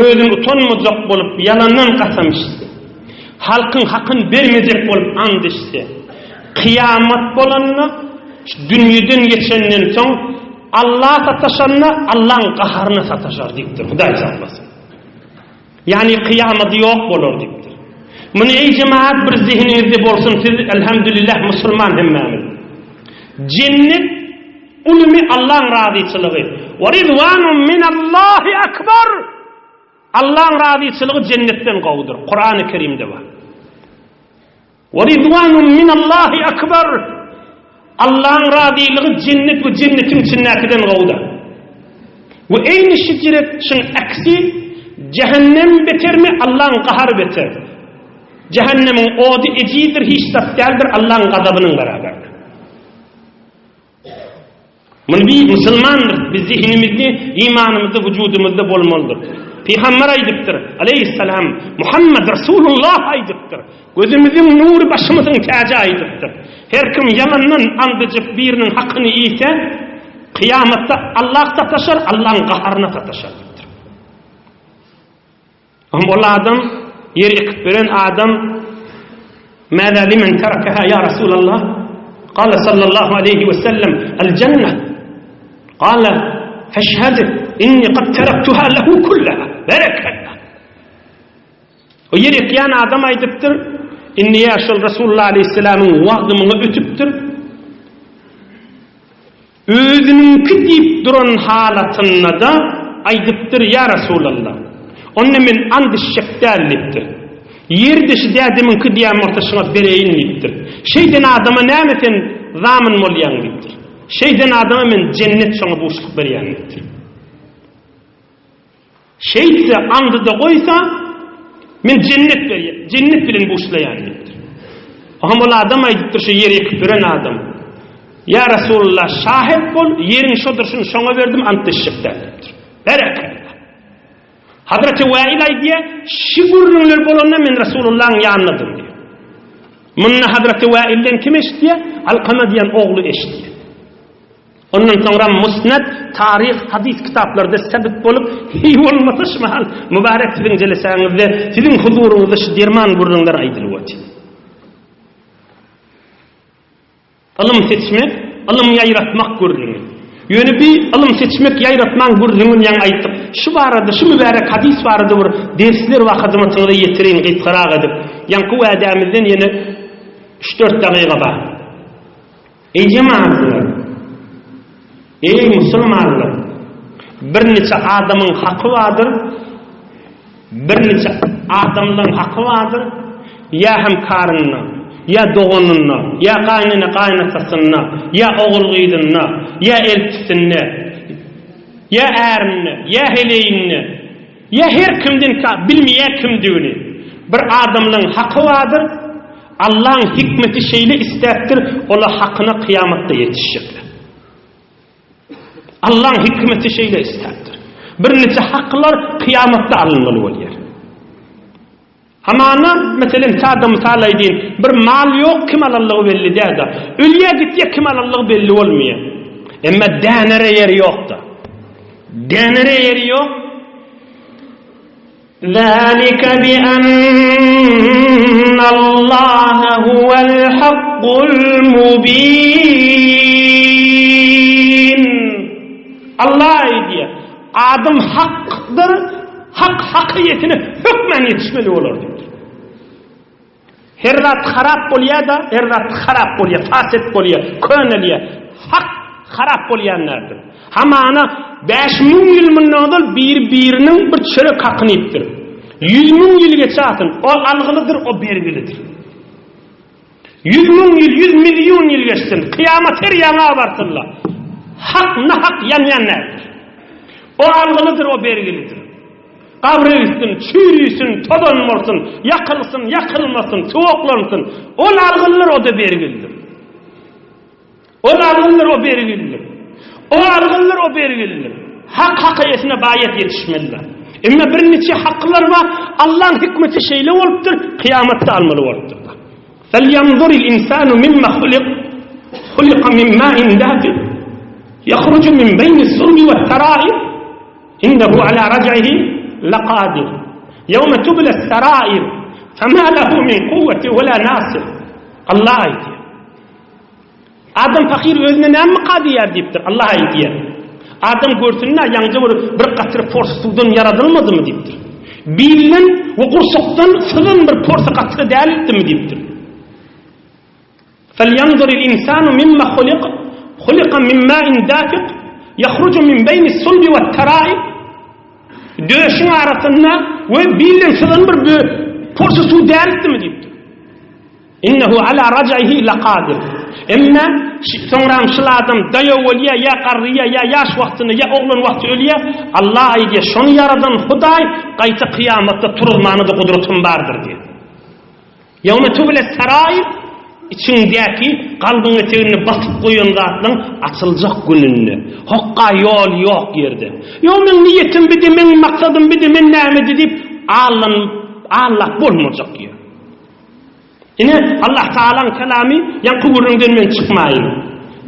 özüni utanmajak bolup ýalandan kasam içse, halkyň hakyny bermejek bolup and içse, kyýamat bolanda şu dünýeden geçenden soň Alla sataşanda Allaň gaharyna sataşar diýipdir. Hudaý saklasyn. Ýagny kyýamady ýok bolar diýipdir. Muny eý jemaat bir zehiniňizde bolsun siz elhamdülillah musulman hemmämiz. Jennet ulumy Allaň razyçylygy. Wa ridwanun minallahi akbar. Allaň razyçylygy jennetden gowudyr. Kurany Kerimde bar. Wa ridwanun minallahi akbar. Allaň razylygy jennet we jennetiň içindäkiden gowudyr. We eýni şejiret şuň aksi jähennem betermi Allaň gahary beter. Jähennemiň ody ejizdir hiç zat däldir Allaň gazabynyň beraberinde. Muny biz musulmandyrys, biz zehinimizde, imanymyzda, wujudymyzda bolmalydyr. Pygamber aýdypdyr, aleýhissalam, Muhammed Resulullah aýdypdyr. Gözümiziň nury, başymyzyň täji aýdypdyr. Her kim ýalandan and içip biriniň hakyny iýse, kyýamatda Allah sataşar, Allaň gaharyna sataşar diýipdir. Hem ol adam, ýer ekip beren adam, Mäzä limen terkeha ýa Resulallah? Kale sallallahu aleýhi we sellem, El jenne. Kale, Feşhed, inni kad terektuha lehu kulleha. Berekella. O ýer ekýän adam aýdypdyr, indi ýa şol Resulullah aleýhissalamyň wagty muňa ötüpdir. Özüniňki diýip duran halatynda-da aýdypdyr, Ýa Resulallah! Onda men and içjek däl diýipdir. Ýeri-de şu dädemiňki diýýän bolsa şuňa bereýin diýipdir. Şeýden adama näme sen zamyn bolýaň diýipdir. Şeýden adama men jennet şoňa buşluk berýän diýipdir. Şeýtse, andy-da goýsa, men jennet berýän, jennet bilen buşlaýan diýipdir. Oňa ol adam aýdypdyr, şu ýeri ekip beren adam. Ýa Resulullah, şahet bol, ýeriň şodur, şuny şoňa berdim, ant eşjek däl diýipdir. Berekella. Hazreti Wail aýdýar, şu gürrüňler bolanda men Resulullahyň ýanyndadym diýýär. Munda Hazreti Wailden kim eşitýär? Alkama diýen ogly eşitýär. Ondan soňra Musned, taryh, hadys kitaplarda sebit bolup, heý bolmasa şu mahal mübarek siziň jelesäňizde, siziň huzuryňyzda şu derman gürrüňler aýdylyp otyr. Ylym seçmek, ylym ýaýratmak gürrüňi. Ýöne bi ylym seçmek, ýaýratmaň gürrüňini ýaňy aýtdyk. Şu barada, şu mübärek hadys barada bir dersler bar hyzmatyňyza ýetireýin gysgarak edip. Ýaňky wädämizden ýene üç-dört dagyga bar. Eý jemagatlar! Eý musulmanlar! Birniçe adamyň haky bardyr, birniçe adamlaryň haky bardyr, ýa hemkarynda, ýa doganynda, ýa gaýynene gaýynatasynda, ýa ogul-gyzynda, ýa eltisinde, ýa ärinde, ýa heleýinde, ýa her kimden bilmeýär kimdigini, bir adamlaryň haky bardyr, Allaň hikmeti şeýle isläpdir, ola hakyna kyýamatda ýetişjekler. Allaň hikmeti şeýle isläpdir. Birniçe haklar kyýamatda alynmaly bolýar. Hamana, meselem, sada mysal aýdyn, bir mal ýok, kim alanlygy belli däl-de. Ölýär gitýär, kim alanlygy belli bolmaýar. Emma dänere ýeri ýok-da. Dänere ýeri ýok. Zalika bi annallaha huwal hakkul mubin. Allah aýdýar, Adam hakdyr, hak hakyýetine hökmän ýetişmeli bolar diýipdir. Her zat harap bolýar-da, her zat harap bolýar, faset bolýar, könelýär. Hak harap bolýan däldir. Hamana 5000 ýyl mundan ozal bir-biriniň bir çörek hakyny iýipdir. 100 müň ýyl geçäsin, o algylydyr, o bergilidir. 100 müň ýyl, 100 million ýyl geçsin, kyýamat her ýaňa barsynla. Hak, nahak ýanýan däldir. O algylydyr, o bergilidir. Gabra gitsin, çüýrüsin, tozan bolsun, ýakylsyn, ýakylmasyn, suwaklansyn. Ol algyndyr, o-da bergilidir. Ol algyndyr, o bergilidir. O algyndyr, o bergilidir. Hak hak eýesine baýat ýetişmelidir. Emma birniçe haklar bar, Allaň hikmeti şeýle bolupdyr, kyýamatda almaly bolupdyr. Felýanzuril insanu mimma hulik, hulika min ma'in dafiq, ýahruju min beýnis sulbi wet-taraib. Innehu ala raj'ihi laqadir. Ýewme tubla sarair, fema lehu min kuwweti we la nasir. Allah aýdýar. Adam pahyr özüne nämeka diýýär diýipdir. Allah aýdýar. Adam görsün-dä, ýaňja bir bir gatra porsy suwdan ýaradylmadymy diýipdir. Bilden we gursakdan syzan bir porsy gatra dälidimi diýipdir. Felýanzuril insanu mimma hulik, hulika min ma'in dafik, ýahruju min beýnis sulbi wet-taraib. Döşüň arasynda we bilden syzan bir porsy suw dälidimi diýipdir. Innehu ala raj'ihi lakadir. Emma soňram şul adam daýaw bolýar, ýa garryýar, ýa ýaş wagtynda, ýa oglan wagty ölýär. Allah aýdýar, şony ýaradan Hudaý gaýta kyýamatda turuzmana-da gudratym bardyr diýýär. Ýewme tubles sarair, içiňdäki kalbyň eteginde basyp goýan zatlaň açyljak gününde. Hokga ýol ýok ýerde. Ýok meň niýetim bidi, meň maksadym bidi, men nämedi diýip allan allap bolmajak ýer. Ine Allah Tagalaň kelamy ýaňky gürrüňden men çykmaýyn.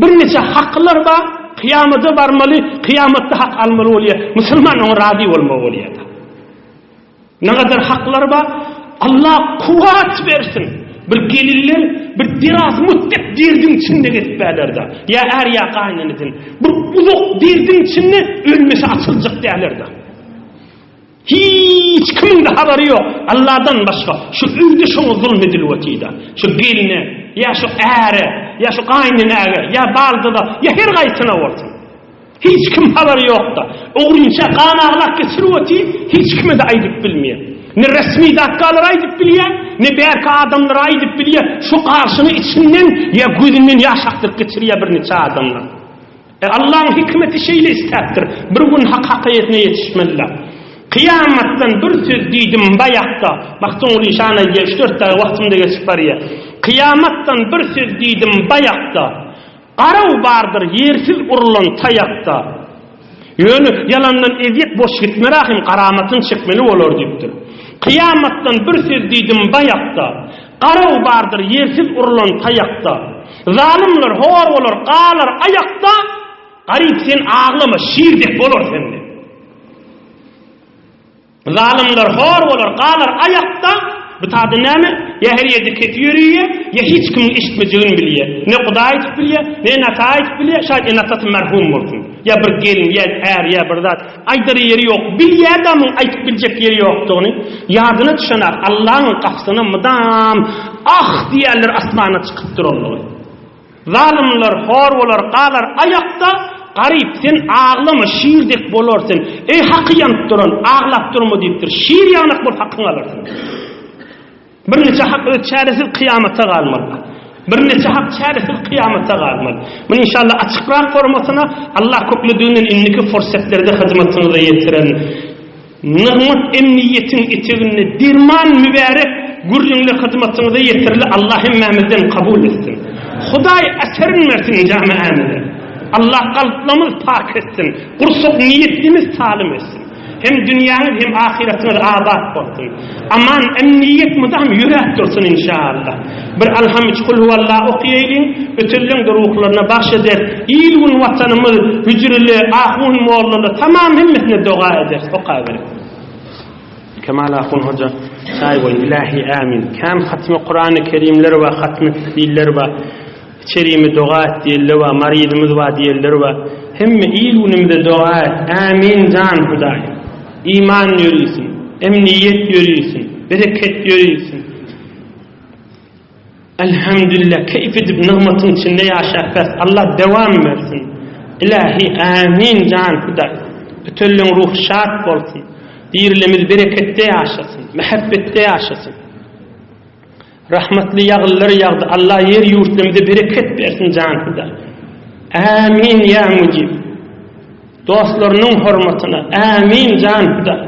Birniçe haklar bar, kyýamada barmaly, kyýamatda hak almaly bolýar. Musulman oňa razy bolmaly bolýar. Nägadar haklar bar, Allah kuwwat bersin. Bir gelinler bir biraz müddet derdiň içinde gezip bäler-de. Ýa är ýa gaýyneneden. Bir uzak derdiň içinde ölmese açyljak däler-de. Hiç kimiň-de habary ýok, Allahdan başga. Şu öýde şoňa zulm edilip otyr-da. Şu geline, ýa şu äre, ýa şu gaýynenäge, ýa baldyza, ýa her gaýsyna bolsun. Hiç kim habary ýokda. Ogrynça gan aglap geçirip otyr, hiç kime-de aýdyp bilmeýär. Ne resmi zatgalar aýdyp bilýär, ne bärki adamlara aýdyp bilýär. Şu garşyny içinden ýa gözünden ýaş akdyryp geçirýär birniçe adamlar. E Allaň hikmeti şeýle istäpdir. Bir gün hak hakyýetine ýetişmeliler. Kyýamatdan bir söz diýdim baýakda. Magtymguly işan aýdýar, üç-dört dagy wagtymda geçip barýar. Kyýamatdan bir söz diýdim baýakda. Garaw bardyr ýersiz urlan taýakda. Ýöne ýalandan ezýet boş gitmer ahym garamatyny çekmeli bolar diýipdir. Kyýamatdan bir söz diýdim baýakda. Garaw bardyr ýersiz urlan taýakda. Zalymlar hor bolar galar aýakda. Garyp sen aglama şir dek bolar sende. Zalymlar hor bolar, galar aýakda. Bu taýda näme? Ýa her ýerde kesi ýörüýär, ýa hiç kimiň eşitmejegini bilýär. Ne Hudaý aýdyp bilýär, ne ene-ata aýdyp bilýär, şaýat ene-atasy merhum bolsun. Ýa bir gelin, ýa är, ýa bir zat. Aýdar ýeri ýok. Bilýär-de muň aýdyp biljek ýeri ýokdugyny. Ýadyna düşenak, Allaň gapysyna mydam ah diýýärler asmana çykyp duranlygy. Zalymlar hor bolar, galar aýakda, Garyp, sen aglama, şir dek bolar sen. Eý, haky ýanyp duran, aglap durma diýipdir. Şir ýanak bolup hakyňy alarsyň. Birniçe hak öz çäresiz kyýamata galmaly. Birniçe hak çäresiz kyýamata galmaly. Muny inşallah açykrak formasyna Allah köklediginden indiki fursatlerde hyzmatyňyza ýetirerin. Nygmat emniýetiň eteginde derman mübärek gürrüňler hyzmatyňyza ýetirildi Allah hemmämizden kabul etsin. Hudaý äserin bersin jamiämize. Allah kalplarymyz pak etsin. Gursak niýetlimiz salym etsin. Hem dünýäňiz hem ahyretiňiz abat bolsun. Aman emniýet mydam ýöräp dursun inşallah. Bir Alham üç Kulhuwalla okýaýlyň, ötenleň-de ruhlaryna bagş ederis. Il-gün Watanymyz, hüjreli, ahun mollaly, tamam hemmesine doga ederis. Okaberiň. Kemal ahun hoja çaý goý. Ilahi amin. Kän hatmy Kurany Kerimler we hatmy tehliller we içerimi doga et diýenler we maryzymyz bar diýenler we hemme il-günümize doga et. Amin jan Hudaý. Iman ýörisin, emniýet ýörisin, bereket ýörisin. Elhamdülillah keýp edip nygmatyň içinde ýaşapyas Allah dewam bersin Ilahi Amin jan Hudaý ötenleň ruhy şat bolsun dirilemiz bereketde ýaşasyn mähebbetde ýaşasyn Rahmatly ýagyllar ýagdy Allah ýer ýurtlarymyza bereket bersin jan Hudaý Amin ýa mujib Dostlarynyň hormatyna Amin jan Hudaý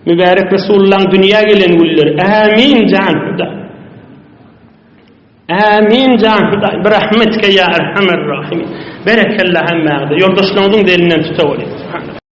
Mübärek Resulullaň dünýä gelen günleri. Ämin jan Hudaý. Ämin jan Hudaý. Birahmetike ýa Erhamer Rahimin. Berekella hemmäňize. Ýoldaşlaryňyzyň elinden tutaweriň.